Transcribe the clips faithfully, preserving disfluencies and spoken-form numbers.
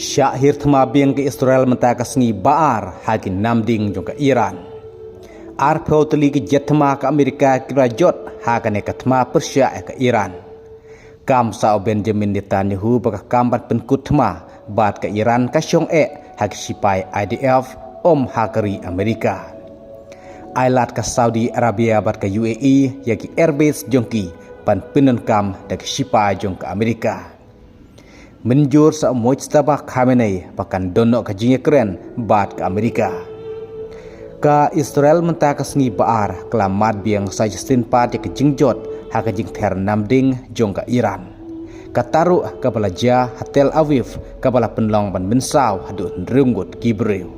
Shah hiar thma biang ka Israel mynta ka sngi ba ar ha ki namding jong ka Iran. Arphew tylli ki jet thma ka Amerika ki la jot ha kane ka thma pyrshah ïa ka Iran. Kam sa u Benjamin Netanyahu ba ka kam ban pynkut thma bad ka Iran ka shong eh ha ki sipai I D F, ym ha ka ri Amerika. Ai lad ka Saudi Arabia bad ka U A E ïa ki airbase jong ki ban pyndonkam da ki sipai jong ka Amerika. Mynjur sa u Mojtaba Khamenei ba kan don noh ka jingïakren bad ka Amerika. Ka Israel mynta ka sngi ba ar ka la mad biang sa shisien pat ïa ka jingjot ha ka jingther namding jong ka Iran. Kata ruh kaba la jia ha Tel Aviv kaba la pynlong ban mynsaw haduh hynriew ngut ki briew.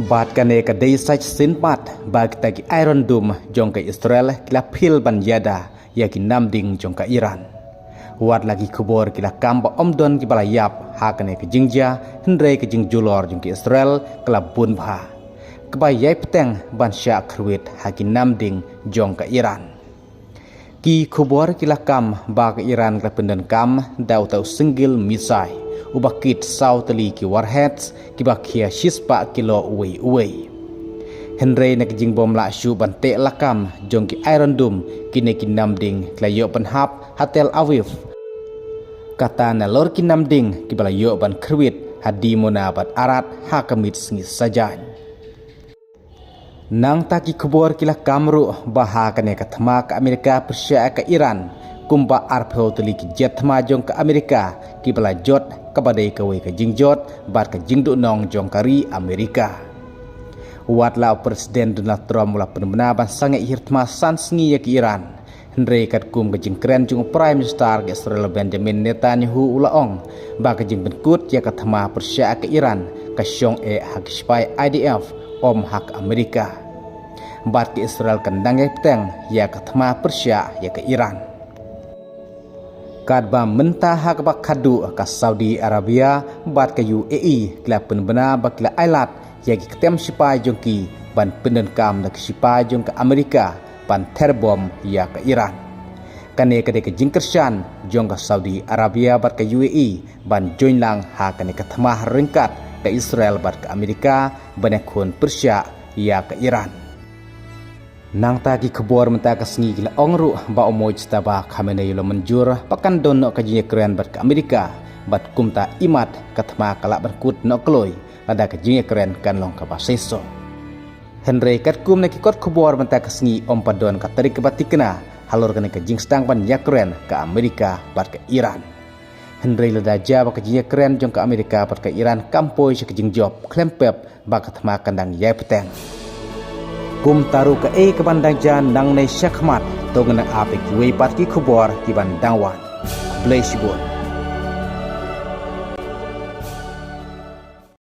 Bad kane ka dei sa shisien pat ba kita ki Iron Dome jong ka Israel ki la phil ban ïada ïa ki namding jong ka Iran. Wat la ki khubor ki la kam ba ym don kiba la ïap ha kane ka jingjia, hynrei ka jingjulor jong ka Israel ka la bun bha, kaba ïai bteng ban shah kyrwit ha ki namding jong ka Iran. Ki khubor ki la kam ba ka Iran ka la pyndonkam da uta u single missile uba kit saw tylli ki warheads kiba khia shispah kilo uwei uwei. Hynrei na ka jingbym lah shuh ban teh lakam jong ki Iron Dome, kine ki namding ki la ïoh ban hap ha Tel Aviv, kata nalor ki namding kiba la ïoh ban kyrwit ha Dimona bad Arad ha ka miet sngi Saitjaiñ. Nangta ki khubor ki la kam ruh ba ha kane ka thma ka Amerika pyrshah ïa ka Iran, kumba arphew tylli ki jet thma jong ka Amerika kiba la jot, kaba dei kawei ka jingjot bad ka jingduhnong jong ka ri Amerika. Wat la u President Donald Trump u la pynbna ban sangeh hiar thma san sngi ïa ka Iran, hynrei katkum ka jingkren jong u Prime Minister ka Israel Benjamin Netanyahu u la ong ba ka jingpynkut ïa ka thma pyrshah ïa ka Iran ka shong eh ha ki sipai I D F, ym ha ka Amerika. Bad ka Israel kan dang ïai bteng ïa ka thma pyrshah ïa ka Iran. Katba mynta ha kaba khadduh ka Saudi Arabia bad ka U A E ki la pynbna ba ki la ai lad ïa ki ktem sipai jong ki ban pyndonkam da ki sipai jong ka Amerika ban ther bom ïa ka Iran. Kane ka dei ka jingkyrshan jong ka Saudi Arabia bad ka U A E ban join lang ha kane ka thma ryngkat ka Israel bad ka Amerika ban ïakhun pyrshah ïa ka Iran. Nangta ki khubor mynta ka sngi ki la ong ruh ba u Mojtaba Khamenei u la mynjur ba kan don noh ka jingïakren bad ka Amerika, bad kumta imat ka thma ka lah ban kut noh kloi lada ka jingïakren kan long kaba seisoh. Hynrei katkum na ki kot khubor mynta ka sngi ym pat don ka tarik kaba thikna halor kane ka jingsdang ban ïakren ka Amerika bad ka Iran. Hynrei lada jia ba ka jingïakren jong ka Amerika bad ka Iran kam poi sha ka jingjop, khlem pep ba ka thma kan dang ïai bteng. Kumta ruh kaei kaban dang jia nangne shakhmat, to ngin nang ap ïa kiwei pat ki khubor kiban dang wan. Khublei shibun.